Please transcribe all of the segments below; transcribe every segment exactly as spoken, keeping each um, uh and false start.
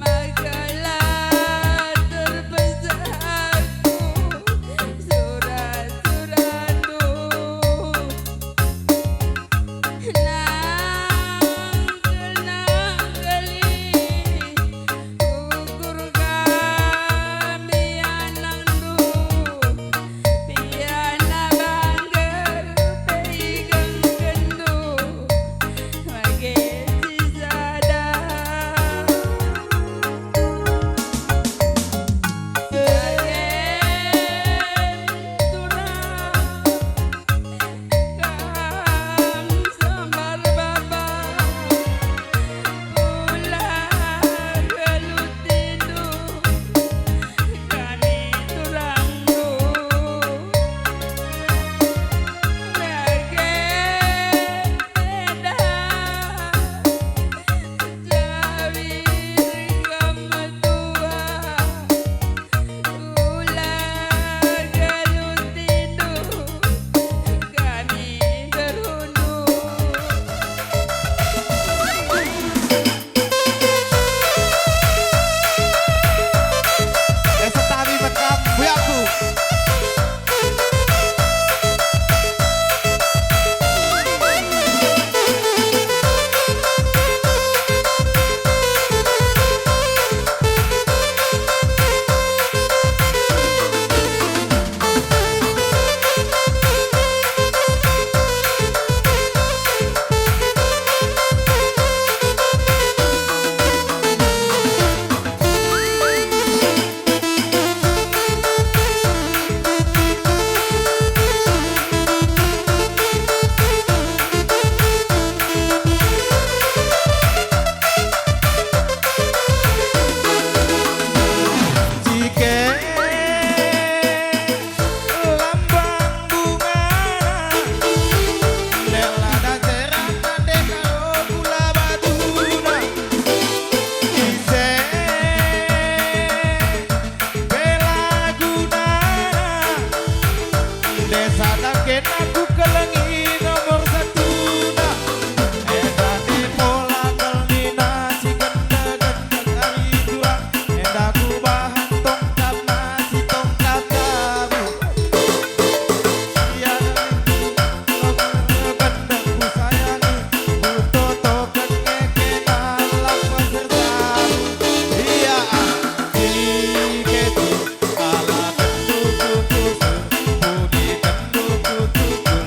Maka la terpesah aku sura-surandu. Nangkel-nangkeli ukur kami anakndu. Piana bangkel pe igenggenndu bage si sada. Bage turang. Kam sambar baba, ula gelutindu, kami turangndu. Bage enda, jawir kam metua. Ula gelutindu, kami berundu. Eh, setabi mekam, buyaku. Jike lambang bungana, ndela dajerana ndeka gula batuna. Ise pe la gunana, desa dage aku kelengi nomor satuna. Enda ni pola kal nina si gendek-gendek ari turang, enda kubahan tongkapna si tongkap tabu. Ia ningku, lo gendek-gendek kusayangi, kutotoken ngekena lampa sertabu. Ia, ah, si kecil. Ala tendu tutus, pudi tendu tutus,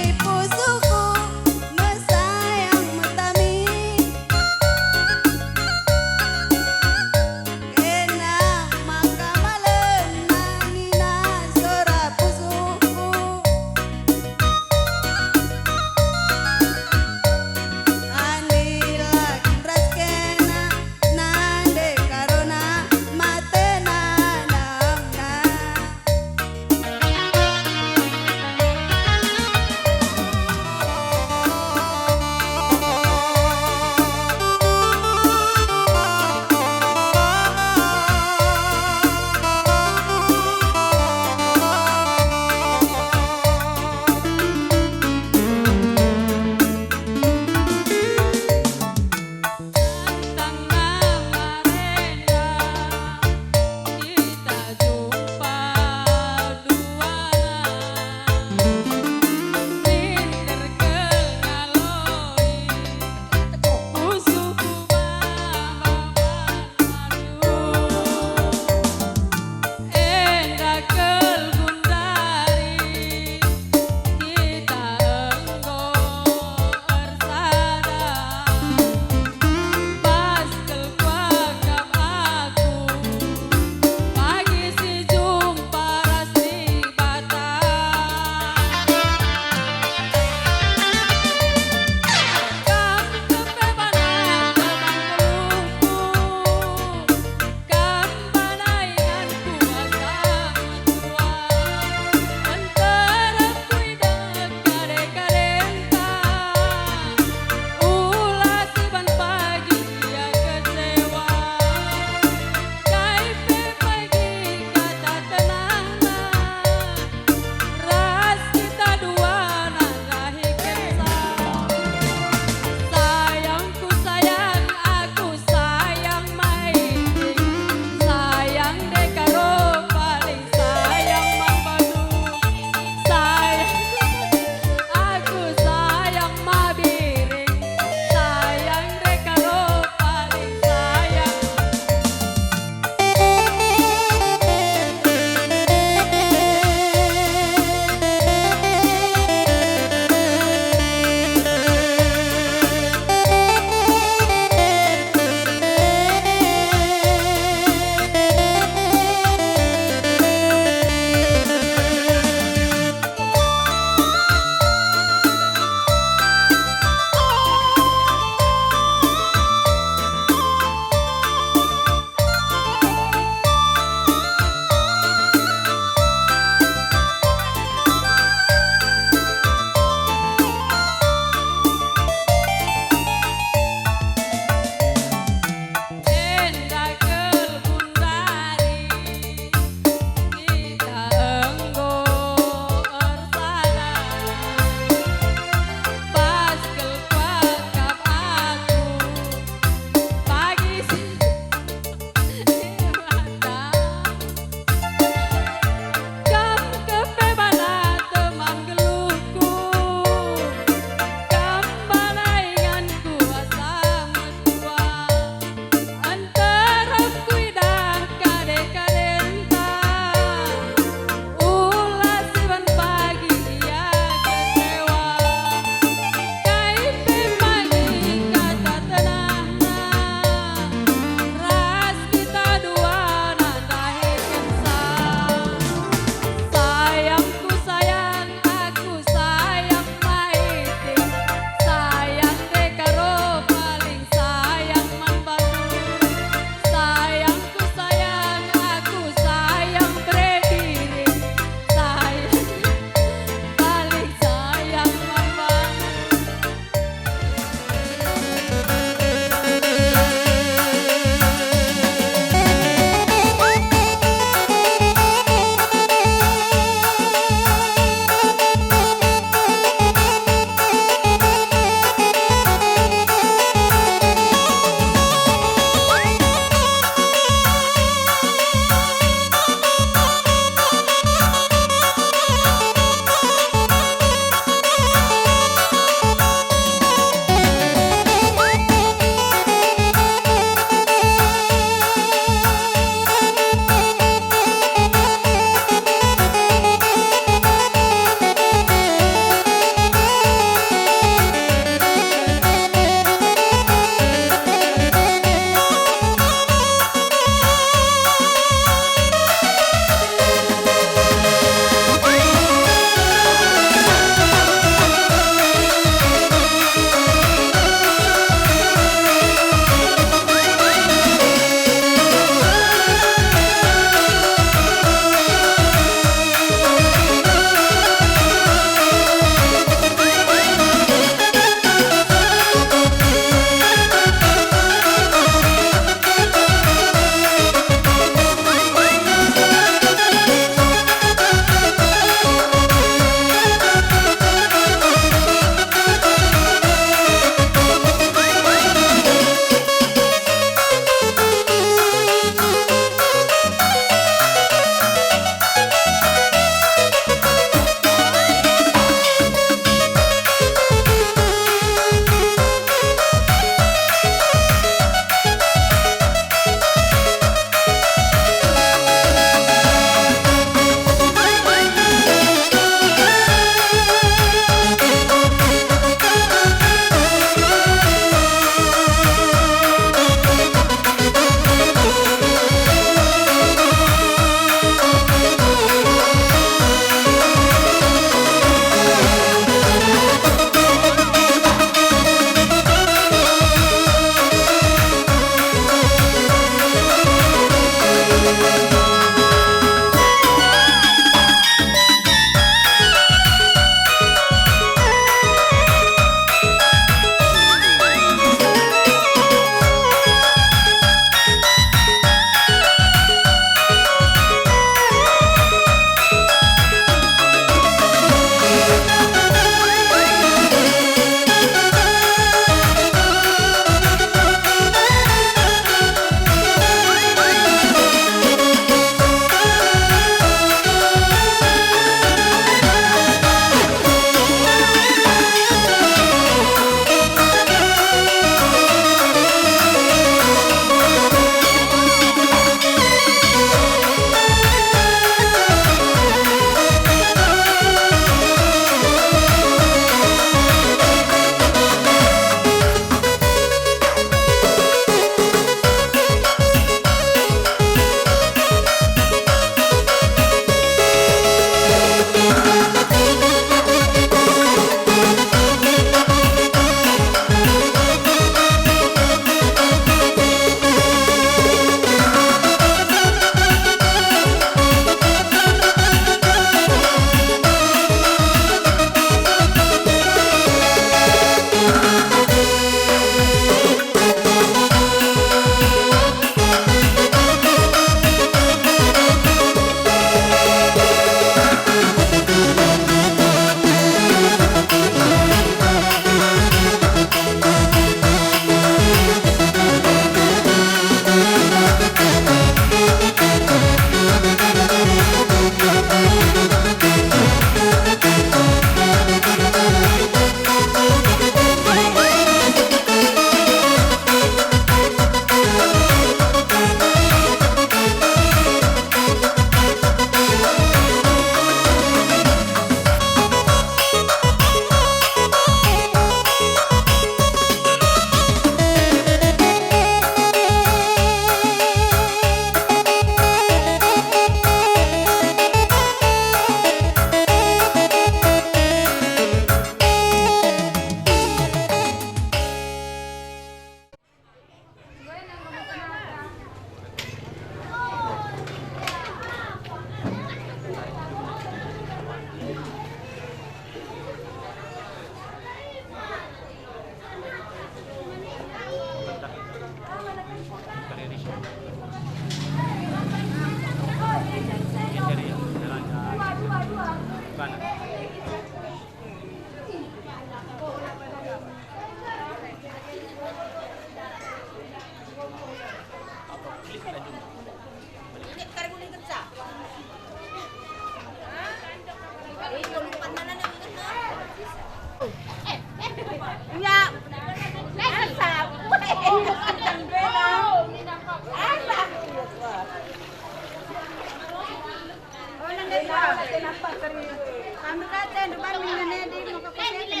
Kami kata, ndu kami ngenedi, maka koseken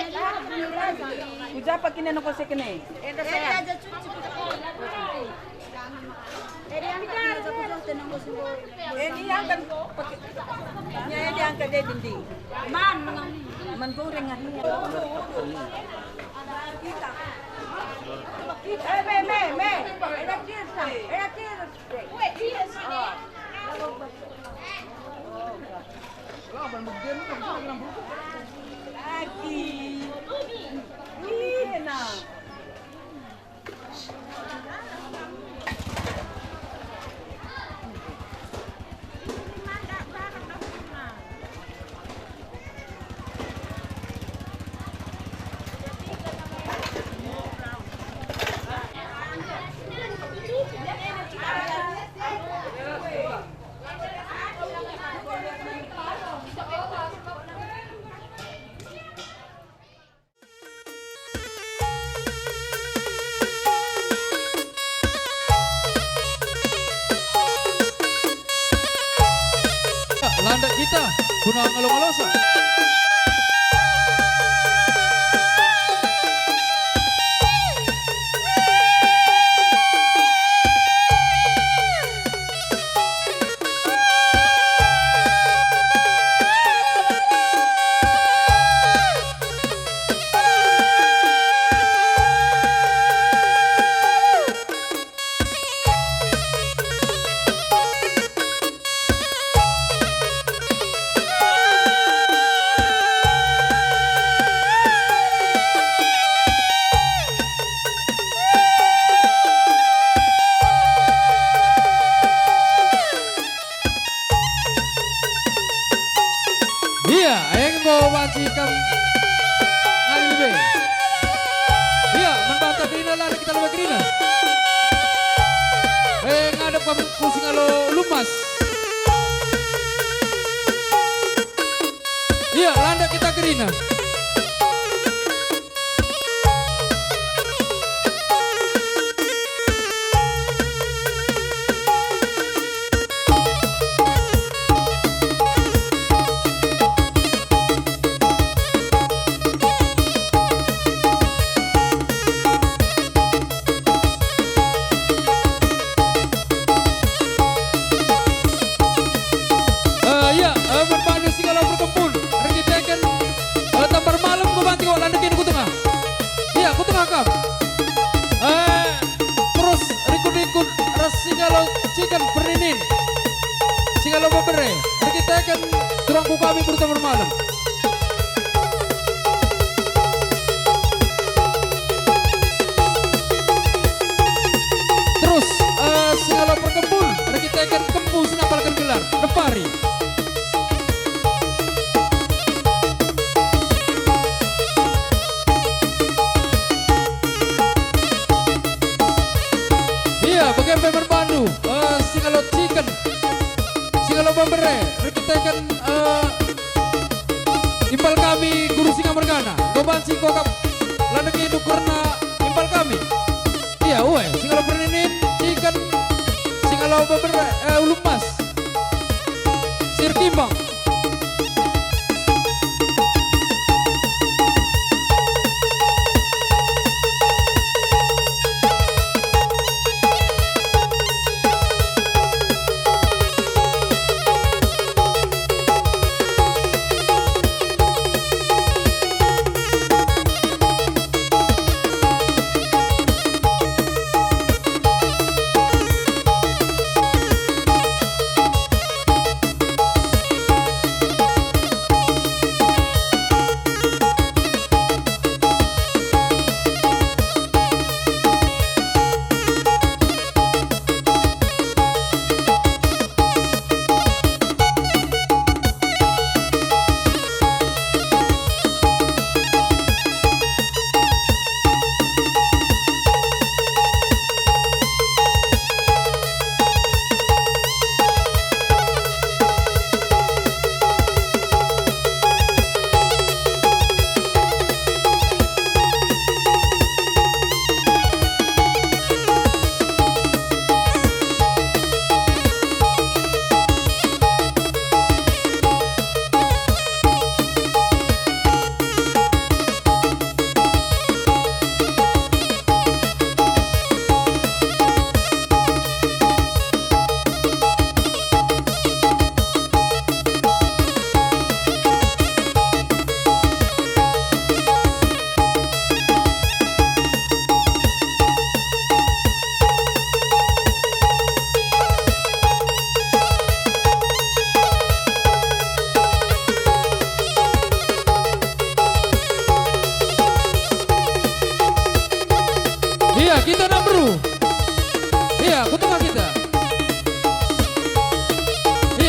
adi. Kujapa kine no koseken e? Enda saya. Eh, diangkat, eh, diangkat dia dinding. Man, man goreng hari ini. Eh, me, me, me. Enda kir, enda kir. Lagi. Ini, nah. Landak kita guna ngalo-ngalosa. Ia, enggo banci kam ngalih lebe. Ia, man banta kerina, landak kita lebe kerina. Eh, ngadep kam ku Singalo Lumas. Ia, landak kita kerina. Eh, ia, eh, merpadu Singalo perkempun, erkiteken, eh, tambar malem ku banci kok landekin ku tengah. Ia, ku tengah kam. Eh, terus rikut-rikut ras Singalo Ciken Perninin. Singalo Bebere, erkiteken turangku kami beru tambar malem. Terus, eh, Singalo perkempun, erkiteken kempu si napalken gelar, Nepari. Ia, bage pe merbandu, eh, Singalo Ciken, Singalo Bebere, erkiteken, eh, impal kami Guru Singa mergana, enggo banci kuakap landekindu kerna impal kami. Ia, ue, Singalo Perninin, Ciken, Singalo Bebere, eh, Ulu Emas, Sirkimbang.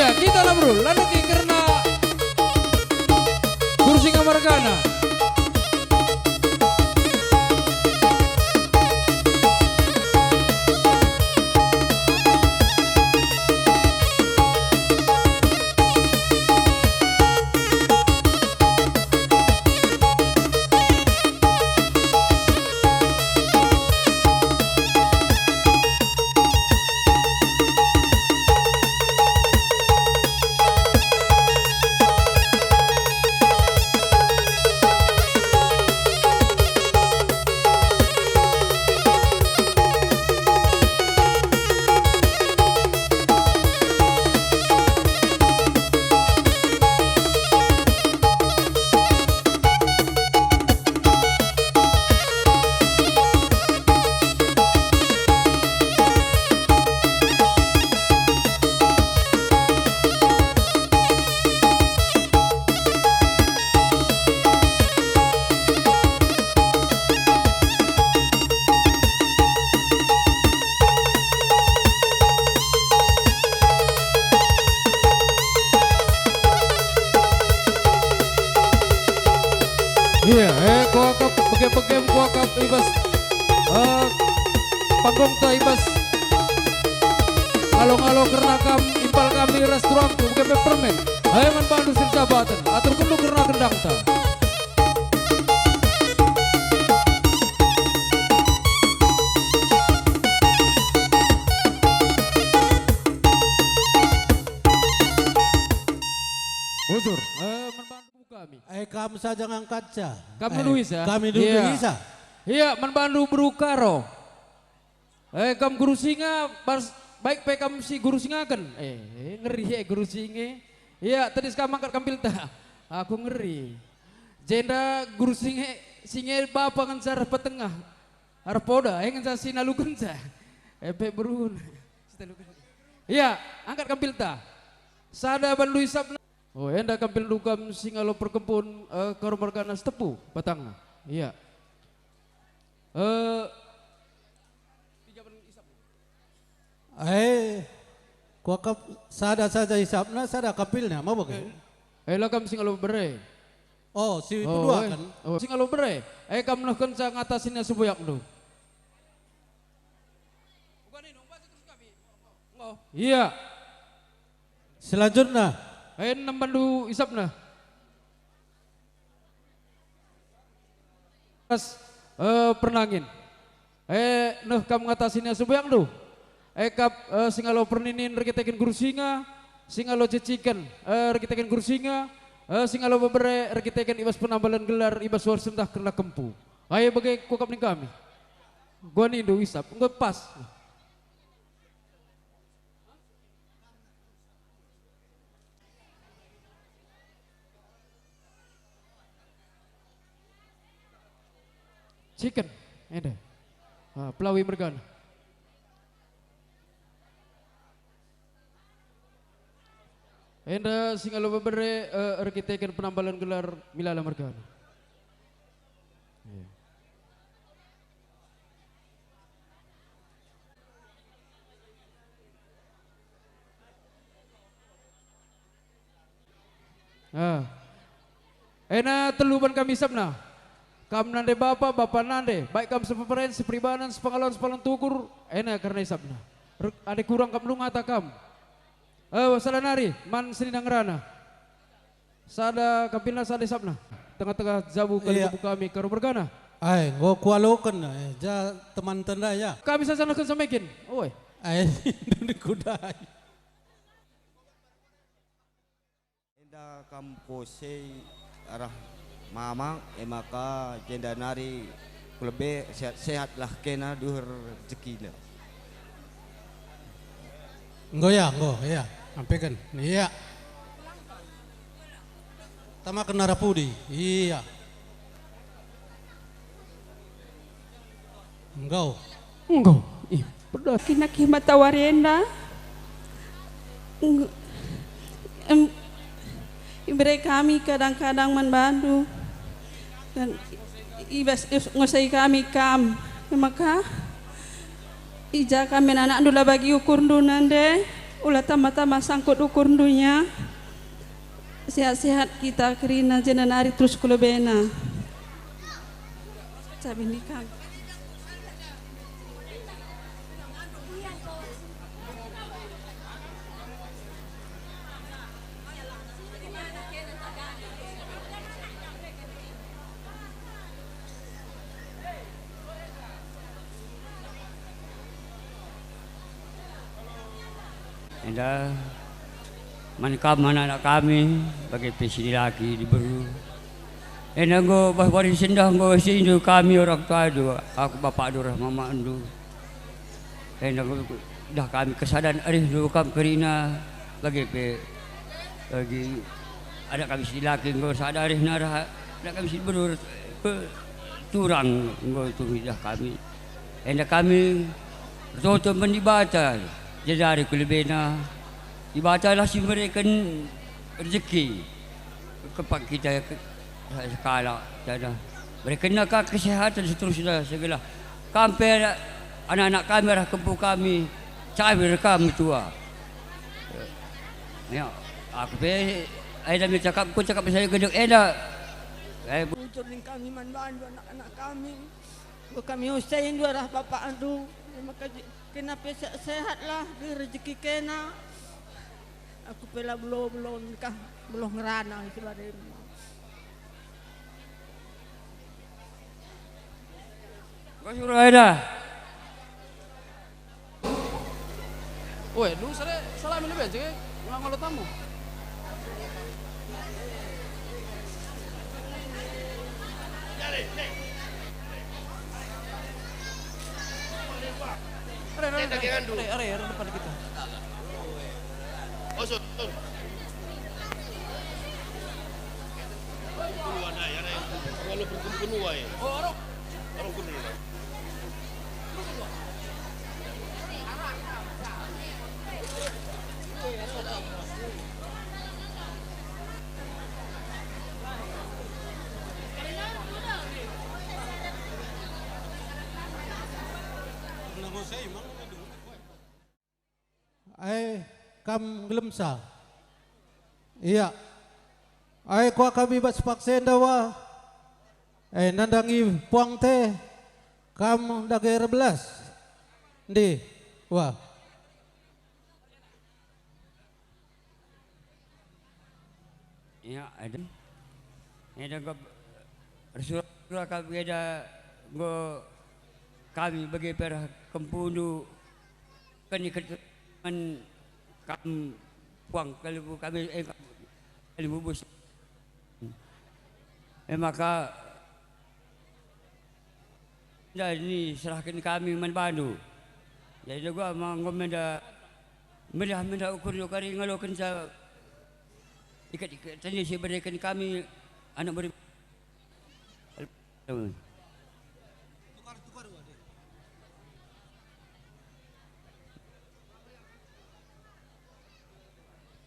Ya, kita lah bro, lanai kerna Guru Singa mergana. Iya, eh, kuakap, begem-begem kuakap i bas, eh, panggungta i bas. Ngalo-ngalo kerna kam, impal kami ras turangku, begem permen. Ayo man bandu sirjabaten, atur kenu kerna gendangta. Bujur. Eh, man bandu kami. Eh, kam saja ngangkatca. Kam Eh, dulu isa? Kami dulu Iya. Isa. Iya, man bandu Beru Karo. Eh, kam Guru Singa, bas, baik pe kam si Guru Singaken. Eh, eh, ngeri, eh, Guru Singe. Iya, tedis kam angkat kampilta. Aku ngeri. Jenda Guru Singe, Singe bapa ngenca arah petengah. Arah poda, eh, ngenca sinalukenca. Eh, pe berun. Sitaluken. Iya, angkat kampilta. Sada bandu isapna. Oh, enda kampilndu kam si ngalo perkempun, eh, Karo mergana Sitepu, batangna. Iya. Eh, Eh, kuakap sada saja isapna, sada kampilna, maba ke? Eh, eh, la kam si ngalo bere. Oh, si Oh, pedua eh. Kan? Oh, si ngalo bere. Eh, kam nehkenca ngatasinna sibuyakndu. Iya. Selanjutna. Eh, nembandu isapna. Pas, eh, pernangin. Eh, neh kam ngatasinna sibuyakndu. Eh, kap, eh, si ngalo perninin erkiteken Guru Singa, si ngalo ceciken, eh, erkiteken Guru Singa, eh, si ngalo bebere erkiteken i bas penambalan gelar i bas wari sentah kerna kempu. Ai bage kuakap ning kami. Gua nindu isap, enggo pas. Chicken, enda. Ah, pelawi mergana. Enda si ngalo bebere, eh, erkiteken penambalan gelar Milala mergana. Iya. Ah. Ena telu ban kami isapna. Kam nande bapa, bapa nande, baik kam sepeperen, seperibanan, sepangaloan, sepalon tukur, ena kerna isapna. Rek, adi kurang kam nungata kam. Eh, sada nari, man senina ngerana. Sada kampilna, sada isapna. Tengah-tengah jabu kali Iya. Buka kami Karo mergana. Ai, enggo kualoken, eh, ja teman tenda ya. Kami saja neken samekin. Oi. Ai, duduk kuda. Enda kam kosei arah mamang, e maka jenda nari kulebe sehat-sehatlah kena duhur jekina. Enggo ya, enggo, ya. Ampeken. Iya. Tamaken arah pudi. Iya. Enggo. Enggo. Ih, pedot. Kinaki matawari enda. Enggo. Em, ibere kami kadang-kadang man bandu. Dan i bas, i bas ngusai kami kam. E maka, ija kami anakndu la bagi ukurndu nande. Ula tama-tama sangkut ukurndu ya. Sehat-sehat kita kerina jenari terus ku lebena. Cabin ikam. Enda man kam anak-anak kami, bage pe si dilaki diberu. Enda enggo bah wari sendah enggo sindu kami orang tuandu, aku bapakndu ras mamakndu. Enda enggo dah kami kesadan arihndu kam kerina, bage pe bagi anak kami si dilaki enggo sada arihna ras anak kami si diberu, pe turang enggo tuhu idah kami. Enda kami ertoto man Dibata, jenari ku lebena Dibata lah si mereken rejeki kepang kita ke-, sekalak, janah merekenna ka kesehatan seterusna, segelah kam pe anak-anak kami arah kempu kami, cawir kam metua. Ya, aku pe, enda me cakapku, cakap saya gedek enda. Eh, bujur ning kami man bandu anak-anak kami. Enggo kami usai ndu arah bapakndu, e maka je-, kena pe se-, sehatlah, beri rejeki kena. Aku pe la belo-belo nikah, beluh ngerana si bade. Enggo suruh ai dah. Oe, lu sare salami lebe je, ngangolo tamu. Are, are, are, are, are, are, depan kita. Oh, so, so. Kalau berkumpul, wai. Oh, aro. Aro kumpul. Ai, kam nggelemsa. Ia. Ai, kuakap i bas paksa enda, wah. Ai, nandangi puangta, kam dage erbelas. Ndi, wah. Ya, eda. Eda enggo ersurak-surak kami eda enggo kami bage pe arah kempundu keni keteman kam puang kalimbubu kami, eh, kalimbubu bus. E maka, enda niserahken kami man bandu. Jadi dua ma enggo menda meriah menda ukur kari ngalokenca ikat-ikat tende si ibereken kami anak beri.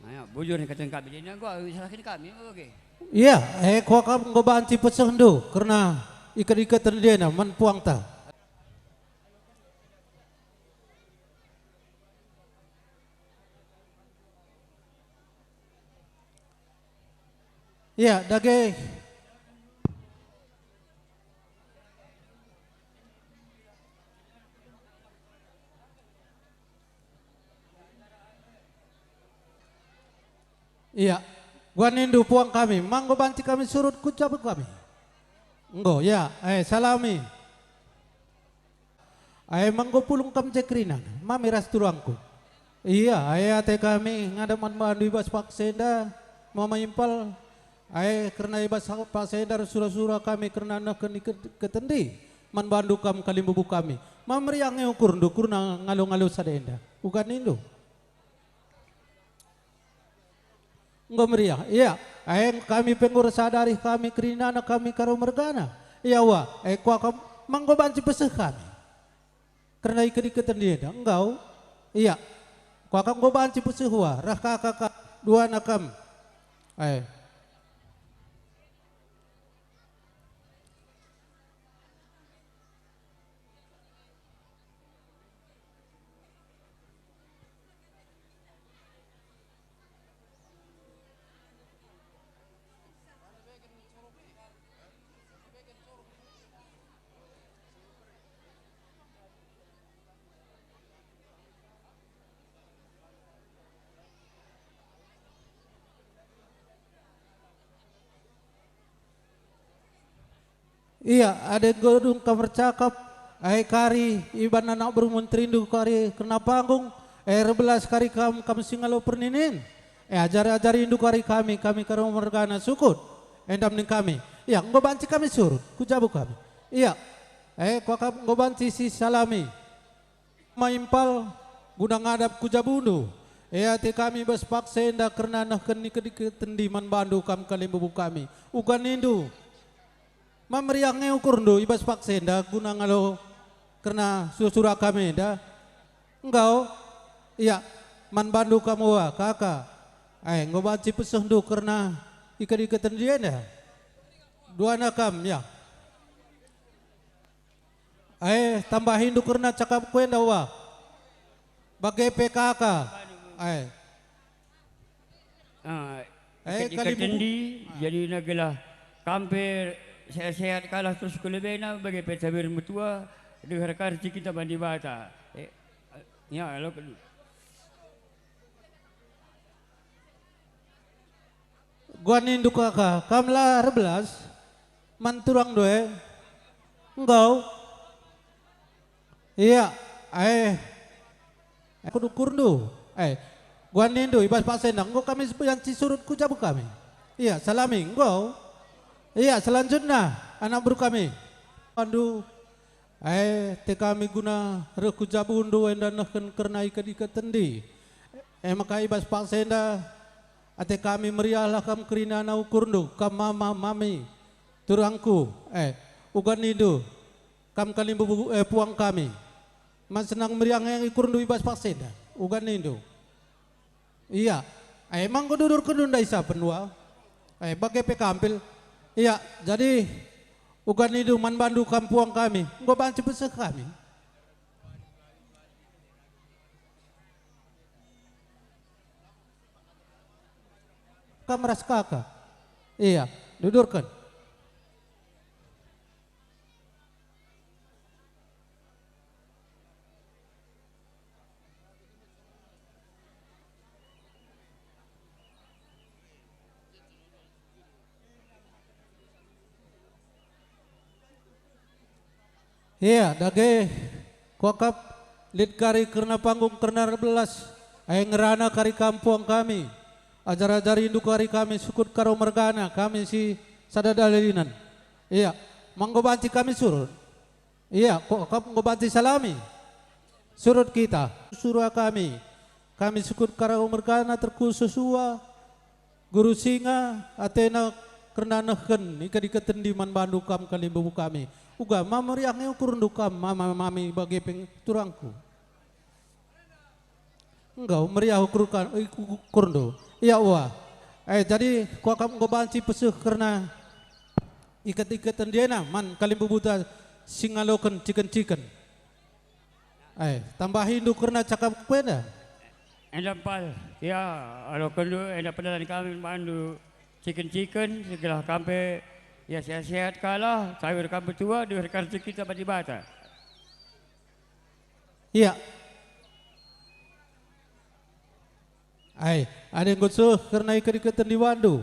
Ayo, bujur ni kata kami, dia nangko, salahken kami, oke. Iya, eh, kuakap enggo banci pesehndu kerna iket-iket tendena man puangta. Iya, dage. Iya, gua nindu puang kami, ma enggo banci kami surut ku jabu kami. Enggo, ya, eh, salami. Ai ma enggo pulung kam je kerina, mami ras turangku. Ia, ai ate kami ngadap man bandu i bas paksa enda, mama impal. Ai kerna i bas paksa enda sura-sura kami kerna nehken i ke-, ketendi man bandu kam kalimbubu kami. Ma meriah nge ukurndu kerna ngalo-ngalo sada enda. Uga nindu. Enggo meriah, ia. Ai kami pe enggo ersadari kami kerinana kami karo mergana. Ia wa, ai kuakap ma enggo banci peseh kami. Kerna iket-iket enda, enggau. Ia. Kuakap enggo banci peseh wa, reh ka, ka, ka, duana kam. Ai. Ia, adi enggo dung kam ercakap, ai kari iban anak beru menterindu kari kerna panggung, e erbelas kari kam, kam si ngalo perninin. E ajari-ajarindu kari kami, kami karo mergana sukut. Enda ning kami, ia, enggo banci kami surut, ku jabu kami. Ia, e kuakap enggo banci si salami. Maimpal guna ngadap ku jabundu. E ate kami bas paksa enda kerna nehken iket-iket tendi man bandu kam kalimbubu kami. Uga nindu, ma meriah nge ukurndu i bas paksa enda guna ngalo kerna sura-sura kami enda? Enggau, ia, man bandu kam ua, kaka. Ai, enggo banci pesehndu kerna iket-iket tendi enda? Duana kam, ia. Ai, tambahindu kerna cakapku enda ua. Bage pe kaka. Ai. Ah, Eh, iket-iket kalibubu. Tendi, jadina gelah kam pe sehat-sehat kalah terus ku lebena, bage pe taber metua, deher ka rejekinta man Dibata. Eh, ya, lo. Guan nindu kaka, kam la erbelas man turangndu e? Enggau. Ia, eh. Aku dukurndu. Eh, guan nindu, i bas paksa enda, enggo kami banci surut ku jabu kami. Ia, salami, enggau. Ia, selanjutna, anak beru kami. Andu, eh, ate kami guna reh ku jabundu enda nehken kerna iket-iket tendi. E maka i bas paksa enda, ate kami meriahlah kam kerinana ukurndu, kam mama, mami, turangku, eh, uga nindu, kam kalimbubu, eh, puang kami. Man senang meriah nge ukurndu i bas paksa enda, uga nindu. Ia, eh, ma enggo dudurkenndu ndai sa penua. Eh, bage pe kampil. Ia, jadi uga nindu man bandu kam puang kami, enggo banci peseh kami. Kam ras kaka. Ia, dudurken. Ia, dage kuakap lit kari kerna panggung kerna erbelas, ai ngerana kari kam puang kami. Ajar-ajarindu kari kami sukut karo mergana, kami si sada dalinen. Ia, ma enggo banci kami surut. Ia, kuakap enggo banci salami. Surut kita, sura kami. Kami sukut karo mergana terkhusus ua. Guru Singa atena kerna nehken iket-iket tendi man bandu kam kalimbubu kami. Uga ma meriah nge ukurndu kam mama mami bage pe turangku. Enggau meriah ukurkan, ukurndu. Ia ua. Eh, jadi kuakap enggo banci peseh kerna iket-iket tendi ena man kalimbubuta si ngaloken ciken-ciken. Eh, tambahindu kerna cakapku enda? Enda mpal, ia, alokenndu enda pedalan kami man bandu ciken-ciken, gelah kam pe, ia, sehat-sehat kalah, tawer kam petua, deher ka rejekinta man Dibata. Ia. Ai, adi enggo seh kerna iket-iket tendi bandu,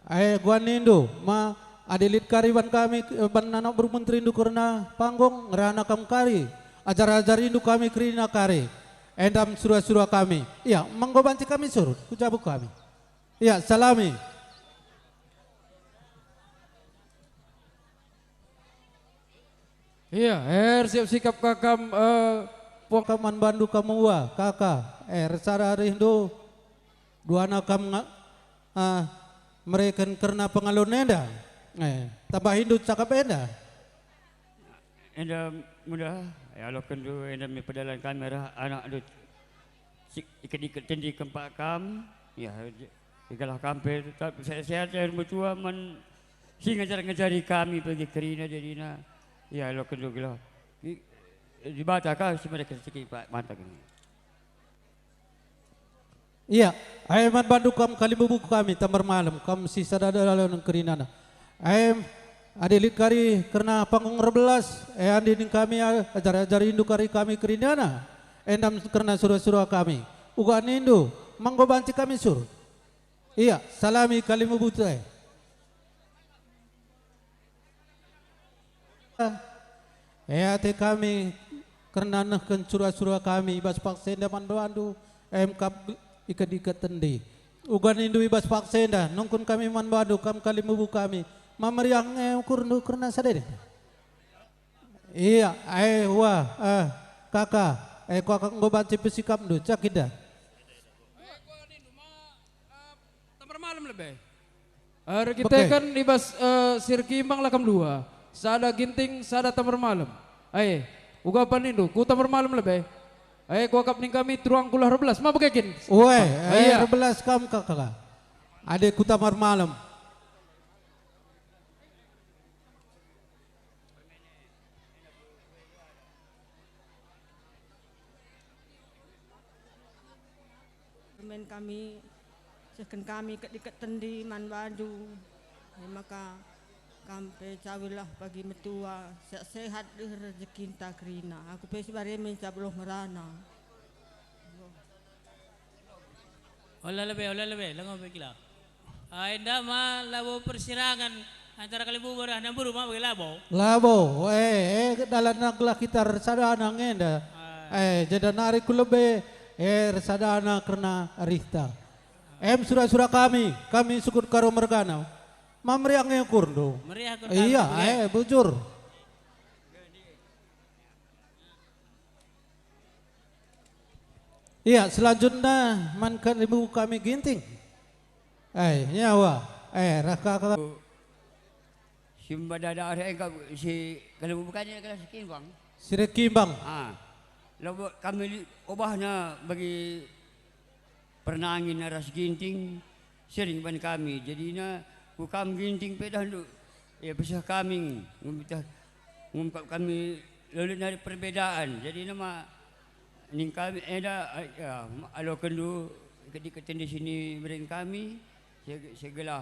ai, guan nindu ma, adi lit kari ban kami, ban anak beru menterindu kerna panggung, ngerana kam kari, ajar-ajarindu kami kerina kari, enda sura-sura kami. Ia, ma enggo banci kami surut, ku jabu kami. Ia, salami. Ia, ersiap sikap ka kam, eh, puang kam man bandu kam ua, kaka, eh, ersada arihndu, duana kam nga-, ah, mereken kerna pengalon enda, eh, tambahindu cakap enda. Enda mudah, ialokenndu enda me pedalan kami arah anakndu. Sik iket-iket tendi kempak kam, ia, je-, gelah kam pe tetap sehat-sehat, ermetua man si ngajar-ngajari kami bagi kerina jadina, ia, ialokenndu gelah i-, Dibata ka si mereken rezeki pa-, mantap ini. Ia, ai man bandu kam kalimbubu kami tambar malem, kam si sada dalan kerinana. Ai, adi lit kari kerna panggung erbelas, e andi ning kami a-, ajar-ajarindu kari kami kerinana, endam kerna sura-sura kami. Uga nindu, ma enggo banci kami surut. Ia, salami kalimbubu e. E ate kami kerna nehken sura-sura kami i bas paksa enda man bandu, emkap iket-iket tendi. Uga nindu i bas paksa enda, nungkun kami man bandu, kam kalimbubu kami, ma meriah nge ukurndu kerna sadede. Ia, e, ua, e, kaka, e, kuakap enggo banci pesikapndu, cak enda. Tambar malem lebe. Eh, erkiteken i bas, eh, si erkimbang lakam dua. Sada Ginting, sada Tambar Malem. Ai, uga panindu, ku Tambar Malem lebe. Ai, kuakap ning kami turuangku lah erbelas. Ma bage kin? Ue, Ah, eh, iya. Erbelas kam kaka. Ade ku Tambar Malem. Permen kami, sehken kami iket-iket tendi man bandu. E maka kam pe cawilah pagi metua, sehat-sehat deh rejekinta kerina. Aku pe si bage me ncabuloh ngerana. Ola lebe, ola lebe, langa pe kila. Ah, enda ma labo persirangan antara kalimbubu ras anak beru ma bage labo? Labo, eh, eh, dalanna gelah kita ersadana nge enda. Ah. Eh, jenda nari ku lebe, eh, ersadana kerna rihta. Em sura-sura kami, kami sukut Karo mergana. Ma meriah nge ukurndu. Meriah ukurndu, Iya, bage. Eh, bujur. Iya, selanjutna man kalimbubu kami Ginting. Eh, nyawa. Eh, raka, raka. Si mbada-dada arah engkau si kalimbubu kami kelas kimbang. Si erkimbang. Ah. Labo kami li-, obahna bagi Pernangin ras Ginting sering ban kami. Jadina ku kam Ginting pe dahndu, e, peseh kami ngumtah, ngumkap kami lolo nari perbedaan. Jadina ma ning kami enda, ai, ya, alokenndu iket-iket tendi si nibereken kami, se-, segelah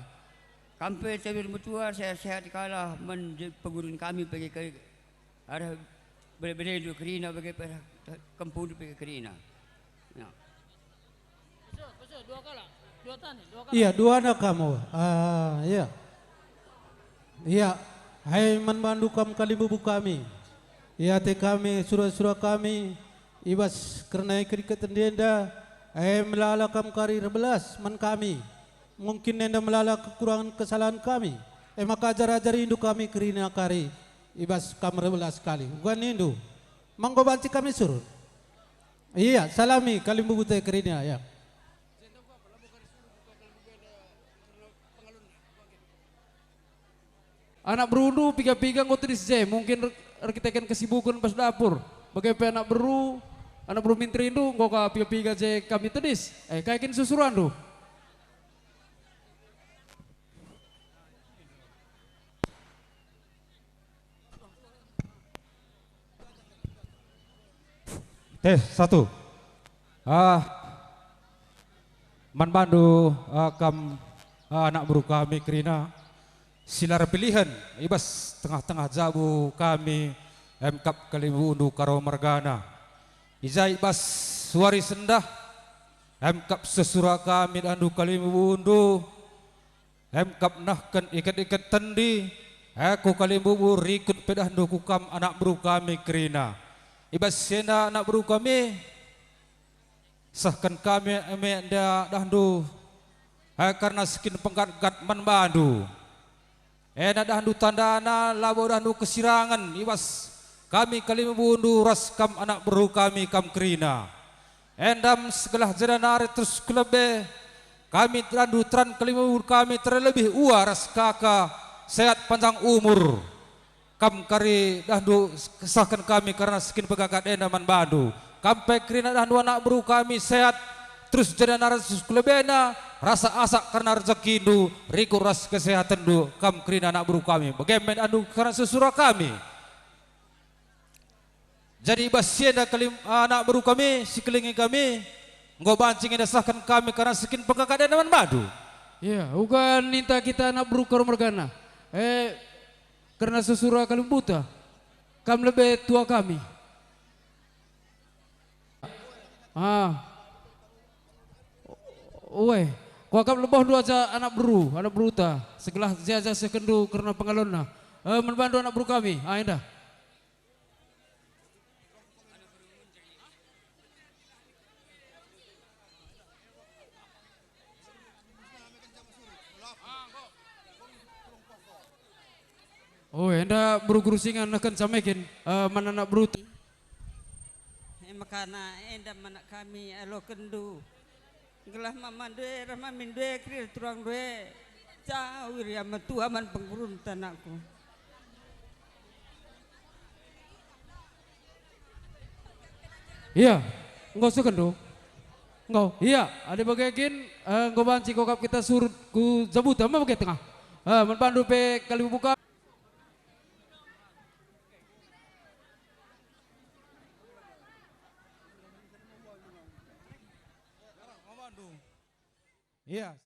kam pe tawir metua sehat-sehat kalah man je-, pengurun kami bage ke-, arah bere-berendu kerina bage pe arah te-, kempundu pe kerina. Ya. Iya, duana kamu. Ah, iya. Iya. Hai man bandu kam kalimbubu kami. Ia ate kami, sura-sura kami, i bas kerna iket-iket tendi enda, eh, melala kam kari erbelas man kami. Mungkin enda melala kekurangen kesalahan kami. E maka ajar-ajarindu kami kerina kari i bas kam erbelas kali. Uga nindu, ma enggo banci kami surut. Iya, salami kalimbubu te kerina, ya. Anak berundu piga-piga enggo tedis je, mungkin er-, erkiteken kesibuken bas dapur. Bage pe anak beru, anak beru minterindu enggo ka piga-piga je kami tedis. Eh, kai kin susurandu? Tes, satu. Ah, man bandu, ah, kam, ah, anak beru kami kerina, si la erpilihen i bas tengah-tengah jabu kami, emkap kalimbubundu Karo mergana. I ja i bas wari sendah, emkap sesura kami dahndu kalimbubundu, emkap nehken iket-iket tendi, e ku kalimbubu rikut pe dahndu ku kam anak beru kami kerina. I bas si enda anak beru kami, sehken kami me enda dahndu, e kerna si kin penggat-gat man bandu. Enda dahndu tandana labo dahndu kesirangen i bas kami kalimbubundu ras kam anak beru kami kam kerina. Endam segelah jenda nari terus ku lebe, kami terandu teran kalimbubu kami terlebih ua ras kaka sehat panjang umur. Kam kari dahndu kesahken kami kerna si kin penggagat enda man bandu. Kam pe kerina dahndu anak beru kami sehat, terus jenda nari terus ku lebena, rasa asak kerna rejekindu, rikut ras kesehatenndu, kam kerina anak beru kami. Bage me dahndu kerna sesura kami. Jadi i bas si enda kelim-, anak beru kami, si kelingi kami, enggo banci nge ndesahken kami kerna si kin penggagat enda man bandu. Ya, uga ninta kita anak beru Karo mergana. Eh, kerna sesura kalimbubuta, kam lebe tua kami. Ah. Ue, kuakap lebohndu aja anak beru, anak beruta, segelah ziaja sehkenndu kerna pengalonna. Eh, man bandu anak beru kami. Ah, enda. Oh, enda beru-beru si ngenca meken, eh, man anak beru. E maka enda man anak kami alokenndu. Gelah mamandu e, reh mamindu e, kerina turungndu e. Cawir ia metua man pengurunta, anakku. Ia, enggo seh kenndu. Enggo, ia, adi bage kin, eh, enggo banci kuakap kita surut ku jabuta, me bage tengah. Eh, man bandu pe kalibubuka. Ia,